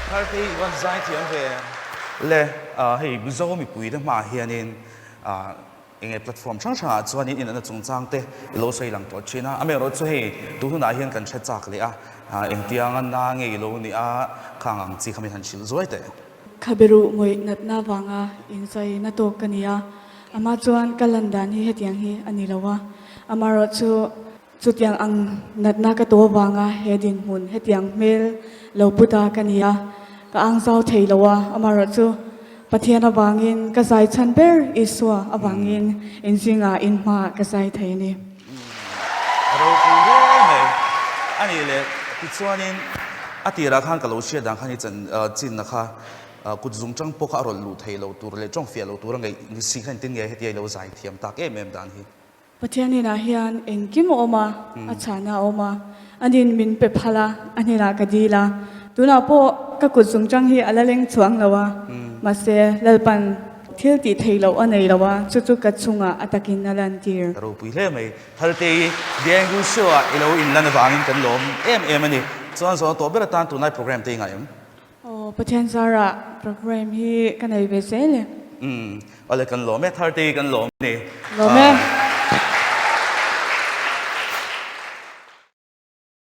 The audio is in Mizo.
Thartei i van zai thiam ve le. Hei Mizo mipui te hmaah hianin enge platform hrang hrangah chuanin inanna chungchang te i lo sawi lang tawh thin a. Amaherawhchu hei tu hunah hian kan hre chak leh a, engtianga na nge i lo nih a, khang ang chi kha min han hrilh zuai teh. Khaberuh ngawih natna vanga inzai na tawk ka ni a, amah chuan ka lan dan hi hetiang hi a ni lo a, amaherawhchu Chutiang ang natna ka tawh avanga he dinhmun hetiang hmel lo pu ta ka ni a, ka ang zau thei lo a, amaherawhchu Pathian avangin ka zai chhan ber Isua avangin inzingah inhmaah ka zai thei a ni. A ropui reng mai a nih leh tichuanin a tirah khan ka lo hriat dan khan i chinna kha kut zung tang pawh kha a rawlh luh thei lo tur leh tawng fiah lo tur a ngeih ni si khan engtin nge hetia i lo zai thiam tak em em dan hi. Pathian inah hian engkim a awm a, a chhahna a awm a, anin min pe phal a, a hnenah ka dil a, tunah pawh ka kut zungchang hi a la leng chuang lo a, mahse Lalpan thil tih theih loh a nei lo a, chu chu ka chungah a takin a lantir. Ka ropui hle mai. Thaltei, Dengue show ah i lo inlan avangin kan lawm em em a ni. Chuan zawhna tawh ber atan tunlai program te i ngaih em? Aw, Pathian zarah program hi ka nei ve zel e. Umm, awle kan lawm e, Thartei kan lawm a ni. Lawm e.